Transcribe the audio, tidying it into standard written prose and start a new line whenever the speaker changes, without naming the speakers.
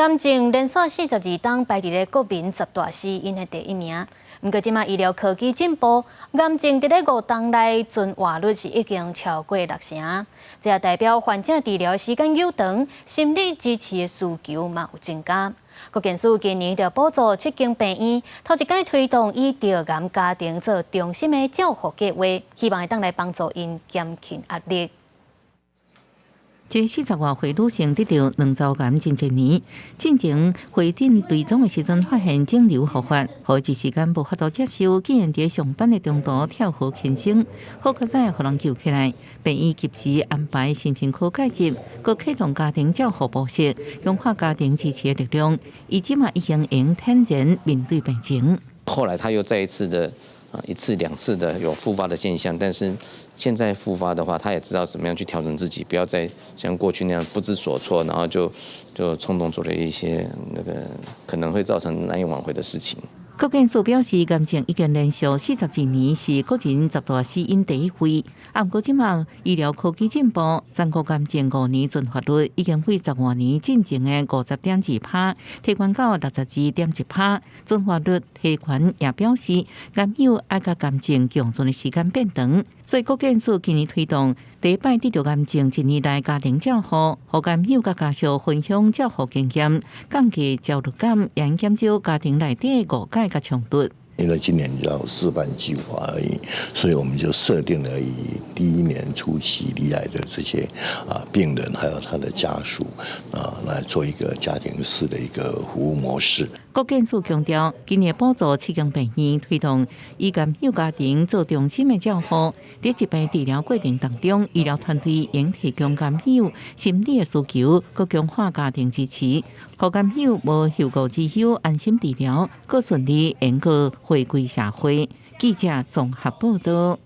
癌症連續42冬排佇咧國民十大死因的第一名。毋過這馬醫療科技進步，癌症佇咧5冬內存活率是已經超過六成。這也代表患者治療時間延長，心理支持的需求嘛有增加。國健署今年就補助七間病院，頭一擺推動以著癌家庭做中心的照護計劃，希望會當來幫助𪜶減輕壓力。
這40外歲女性得著卵巢癌真濟年，進前回診追蹤的時陣發現腫瘤復發，予一時間無法度接受，竟然佇上班的中途跳河輕生，好佳哉予人救起來，病院及時安排神經科介入，閣啟動家庭照護模式，強化家庭支持的力量。伊這馬已經會坦然面對病情。
後來他又再一次的啊，一次兩次的有復發的現象，但是現在復發的話，他也知道怎麼樣去調整自己，不要再像過去那樣不知所措，然後就衝動做了一些那個可能會造成難以挽回的事情。
國健署表示，癌症已經連續42年是國人十大死因第一位。啊，毋過這馬醫療科技進步，全國癌症5年存活率已經比10外年進前的50.2%提懸到62.1%，存活率提懸也表示癌友愛佮癌症共存的時間變長。所以國健署今年推動第一擺得著癌症一年內家庭照護，予癌友佮家屬分享照護經驗，降低焦慮感，也減少家庭內底誤解佮衝突。
因為今年叫示範計劃而已，所以我們就設定了以第一年初期罹癌的這些病人，還有他的家屬啊，來做一個家庭式的一個服務模式。
國健署強調，今年補助七間病院推動以癌友家庭做中心的照護，佇疾病治療過程當中，醫療團隊應提供癌友心理的需求，閣強化家庭支持，予癌友無後顧之憂，安心治療，閣順利能夠回歸社會。記者綜合報道。